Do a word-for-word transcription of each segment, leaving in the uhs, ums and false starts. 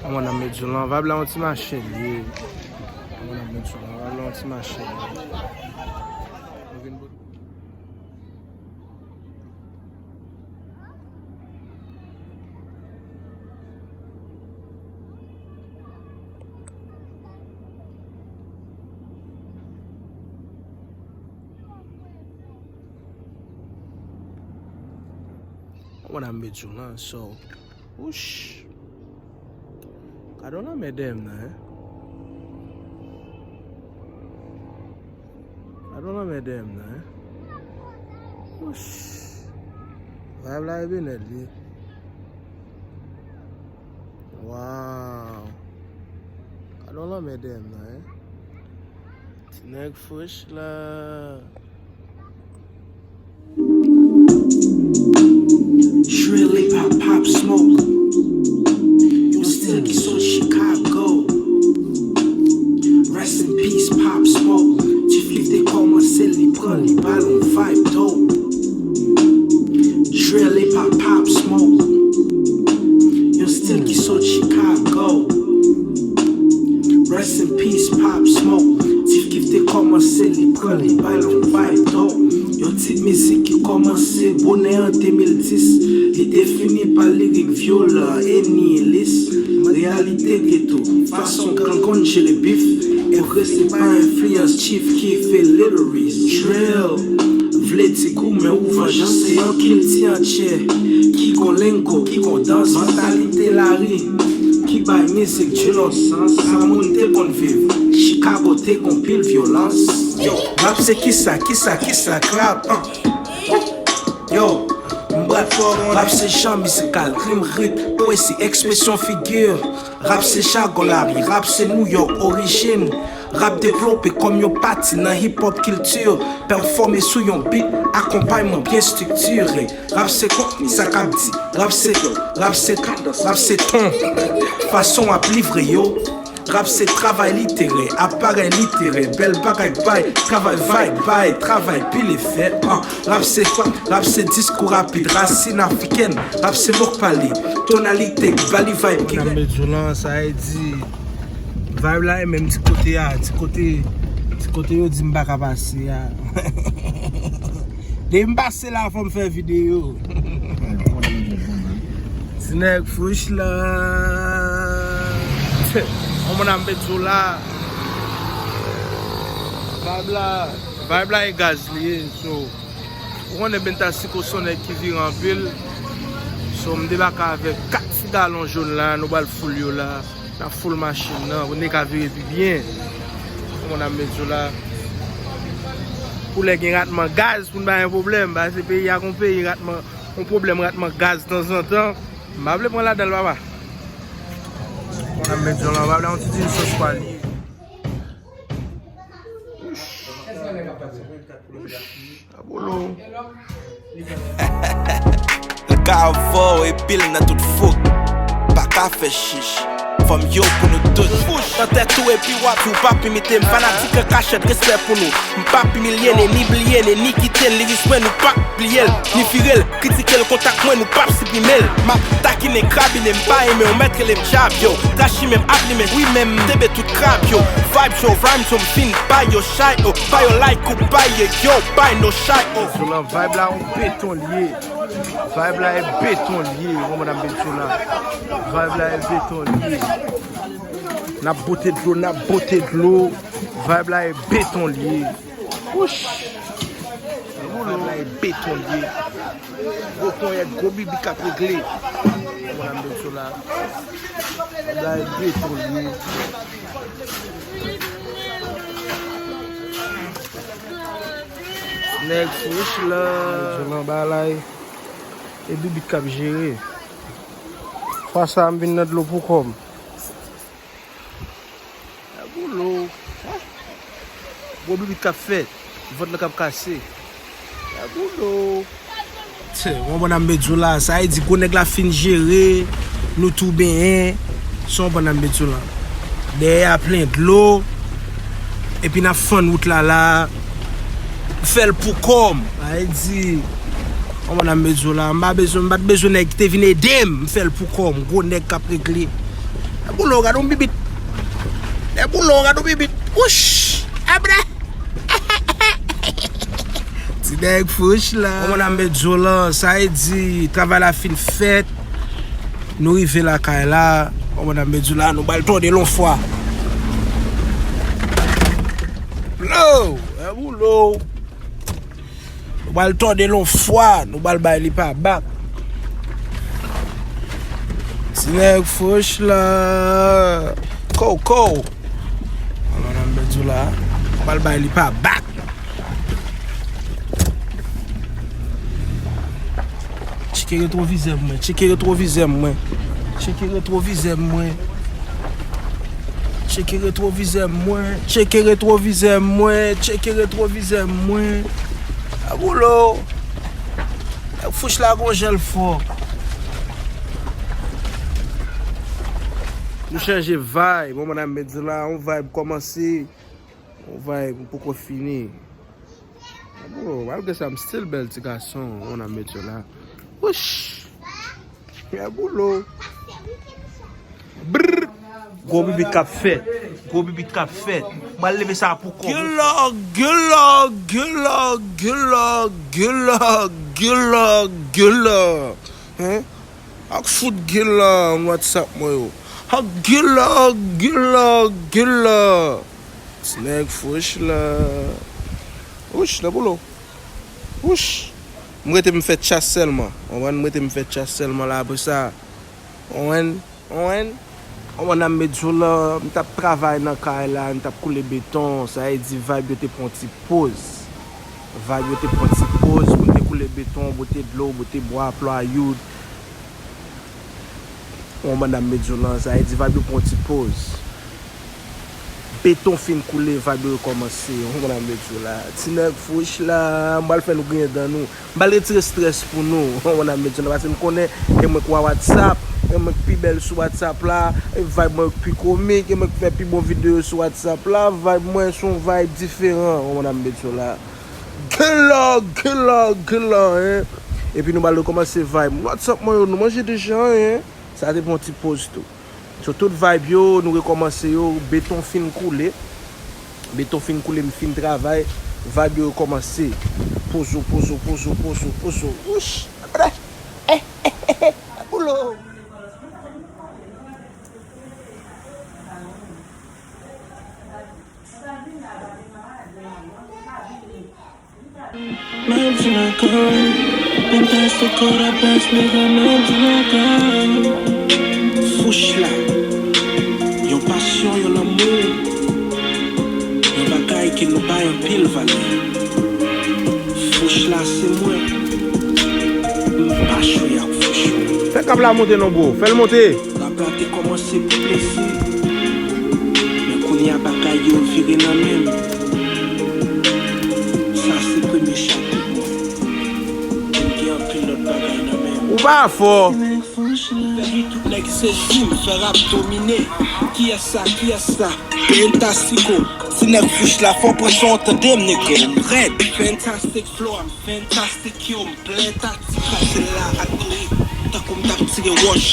Mwen nan Medyolan, vibe la yon ti mache li ye. Mwen nan Medyolan, vibe la yon ti mache li ye. Nou vin pou Mwen nan Medyolan, so. Wouch. Gade yon lanmè dèyè m nan, en. Gade yon lanmè dèyè m nan, en. Wouch. Vibe la e benèt li. Waw. Gade yon lanmè dèyè m nan, en. Ti nèg fresh la. Drill hip hop, Pop Smoke. Yon stil ki sot Chicago. Rest in peace, Pop Smoke. Ti Flip te kòmanse, li pran, li ba l yon vibe dope. Drill hip hop, Pop Smoke. Yon stil ki sot Chicago. Rest in peace, Pop Smoke. Ti Flip te kòmanse, li pran, li ba l yon vibe dope. Yon ti mizik ki kòmanse bonè an de mil dis. Li te fini pa lirik vyolan e niyilis. Reyalite geto, fason gang konn jere bif. Enprese pa enfliyans Chief Keef e Lil Reese. Drill vle di goumen ou vanjans, se yon kilti antyè ki gon lengo, ki gon dans, mantalite lari ki bay mizik di lòt sans. Sa moun te konn viv, Chicago te gon pil vyolans. Yo, rap se kisa, kisa, kisa k rap, an? Yo, m pral fò, rap se jan mizikal, rim, rit, pwezi, ekspresyon figi. Rap se jagon lari, rap se New York orijin. Rap devlope kòm yon pati nan hip hop kilti. Pèfòme sou yon beat, akonpayman byen estrikture. Rap se kontni, sa k ap di. Rap se, rap se tandans, rap se ton. Fason w ap livre yo. Rap se travay literè, aparèy literè, bèl bagay bay, travay vibe bay, travay pile fè, ah. Rap se, rap se diskou rapid, rasin afrikèn, rap se mo k pale, tonalite k ba li vibe ki. Nan Medyolan, sa e di, vibe la e menm ti kote a, ti kote, ti kote yo di m pa ka pase a. Depi m pase la, fò m fè videyo. Ti nèg fresh la. Yon moun ap met zo la. Vibe la, vibe la e gaz li ye, so. Ou konnen Benta Siko se yon nèg ki vire anpil. So, m debake avèk kat ti galon jòn la, nou pral full yo la. N ap full machin nan, pou n te ka vire pi byen. Kòman n ap met yo la? Pou lè gen ratman gaz, pou n pa gen pwoblèm. Paske peyi a gon peyi ratman, gon pwoblèm ratman gaz tanzantan. M pa vle pran ladan l, papa. Kòman n ap met yo la? M pa vle yon ti diri sòs pa li. Abolo. L ka avè w epi l nan tout fok. Pa ka fè chich. Fòm yo pou nou tout. Nan tèt ou epi w ap di w p ap imite m. Fanatik an kachèt, respè pou nou. M p ap imilye n, ni bliye n, ni kite n. Li ris mwen, nou p ap bliye l, ni vire l. Kritike l, kontak mwen, nou p ap siprime l. M ap takinen, krabinen, m pa renmen w mèt rele m djab, yo. Trash li menm ap limen, wi, men m tebe tout krab, yo. Vibe yo, rhyme yo, m fin bay yo chay, oh. Bay yo like, ou bay yo, yo, bay no chay, oh. Sou nan vibe la, yon beton l ye. Vibe la e beton l ye, yon madanm beton la. Vibe la e beton l ye. N ap bote dlo, n ap bote dlo. Vibe la e beton l ye. Wouch! Vibe la e beton l ye. Gwo ponyèt, gwo bibi k ap regle. Yon madanm beton la. Vibe la e beton l ye. Nèg fresh la. Nèg fresh la, balay. E bibit k ap jere. Fwa sa a, m vin nan dlo pou kò m. Abolo. Gwo bibit k ap fèt. Vant lan k ap kase. Abolo. Tchè, yon bannann m met zo la, sa vle di gwo nèg la fin jere, nou tou benyen, se yon bannann m met zo la. Dèyè a plen dlo, epi n ap fann wout la la. M fè l pou kò m. Sa vle di, yon bannann m met zo la, m pa bezwen, m pa t bezwen nèg ki te vin ede m, m fè l pou kò m, gwo nèg k ap regle. Nèg Boulo, gad yon bibit. Nèg Boulo, gad yon bibit. Wouch! Apre. Ti nèg Fouch la. Kòman n ap met zo lan? Sa e di, travay la fin fèt. Nou rive lakay la. Kòman n ap met zo la? Nou ba l tòde lon fwa. Blo! Nèg Boulo. Nou ba l tòde lon fwa, nou ba l bay li pa bak. Ti nèg Fouch la. Koko. Alò, nan bèt la. Nou ba l bay li pa bak. Tcheke retwovizè mwen, tcheke retwovizè mwen. Tcheke retwovizè mwen. Tcheke retwovizè mwen, tcheke retwovizè mwen, tcheke retwovizè mwen. A boulo. Nèg Fouch la gon jan l fò. Nou chanje vibe, mwen, mwen ap met di la, yon vibe kòmanse, yon vibe poko fini. Bro, malgre sa, m still bèl ti gason, on a met yo la. Wouch! Fè boulo. Brrr! Gwo bibit k ap fèt. Gwo bibit k ap fèt. M al leve sa pou kò. Gila, gila, gila, gila, gila, gila, gila. Hein? Ak fout gila, WhatsApp mwen yo. Ak gila, gila, gila. Ti nèg Fouch la. Wouch, nan boulo. Wouch. M rete m fè tchas sèlman. Konprann? M rete m fè tchas sèlman la apre sa. Konprann? Konprann? Konprann? N ap met jou la, m t ap travay nan kay la, m t ap koule beton, sa vle di vibe yo te pran ti poz. Vibe yo te pran ti poz, pou m te koule beton, bwote dlo, bwote bwa, plwayout. Yon bann ap met jou lan, sa vle di vibe yo pran ti poz. Beton fin koule, vibe yo rekòmanse. Yon bann ap met jou la. Ti nèg Fouch la, m pral fè nou griyen dan nou. M pral retire strès pou nou. Yon bann ap met jou la, paske m konnen e mwen k wa WhatsApp, e mwen k pi bèl sou WhatsApp la, e vibe mwen k pi komik, e mwen k fè pi bon videyo sou WhatsApp la, vibe mwen se yon vibe diferan, yon bann ap met jou la. Gila, gila, gila, hein. Epi nou pral rekòmanse vibe. WhatsApp mwen yo, nou manje deja, hein. Sa te pran ti poz tou. So tout vibe yo, nou rekòmanse yo, beton fin koule. Beton fin koule, m fin travay, vibe yo rekòmanse. Pozo, pozo, pozo, pozo, pozo. Wouch! Apre! Eh, eh, eh, eh! Boulo! Mèm si lakay, fantastic, the best nigga, mèm si lakay. Fouch la, yon pasyon, yon lanmou, yon bagay ke nou bay anpil valè. Fouch la se mwen, m pa chwe ak Fouch. Fè kab la monte non bro, fè l monte. Rap la te kòmanse pou plezi, men kounye a bagay yo vire nan men m. Sa se premye chapit mwen. E m gen anpil lòt bagay nan men m. Ou pa fò. Fè tout nèg sezi m, fè rap domine. Kiyès sa, kiyès sa? Fantastico. Ti nèg Fouch la fò, pran son, tande m, nèg. Rèd. Fantastic flow, I'm fantastic, yo, m plen taktik. Kraze la ak dri, tankou m t ap tire wòch.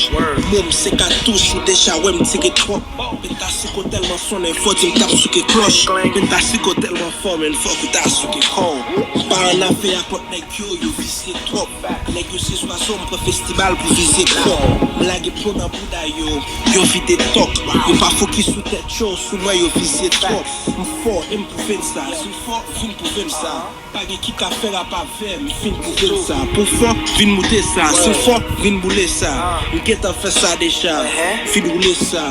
Mo m se katouch, ou deja wè m tire twòp. Fantastico tèlman sonnen, fò di m t ap souke klòch. Fantastico tèlman fò, men fòk ou ta souke kò w. M pa annafè ak lòt nèg yo, yo visye twòp. Nèg yo se zwazo, m pran festival pou vize twòp. M lage plon nan bouda yo, yo vide tòk. Yo pa fokis sou tèt yo, sou mwen yo visye twòp. M fò, e m pwouve n sa. Si w fò, vin pwouve m sa. Pa gen ki ka fè rap avè m, vin pwouve m sa. Pou fò, vin moute sa. Si w fò, vin boule sa. M gentan fè sa deja. Vin woule sa.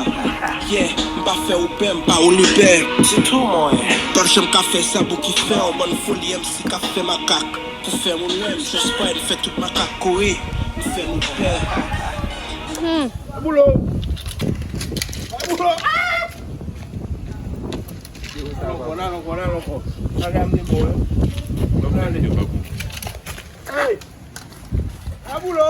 Yeah, m pa fè ou pè, m pa ou li pè. Ditou mwen. P ap janm ka fè sa pou ki fè yon bann foli M C k ap fè makak. Pou fè moun wè m, just pray, m fè tout makak kouri. M fè nou pè. Hmm. Boulo. Boulo. Ah! Al ankò, al ankò, al ankò. Bagay m te bon, wi. Hey! A boulo!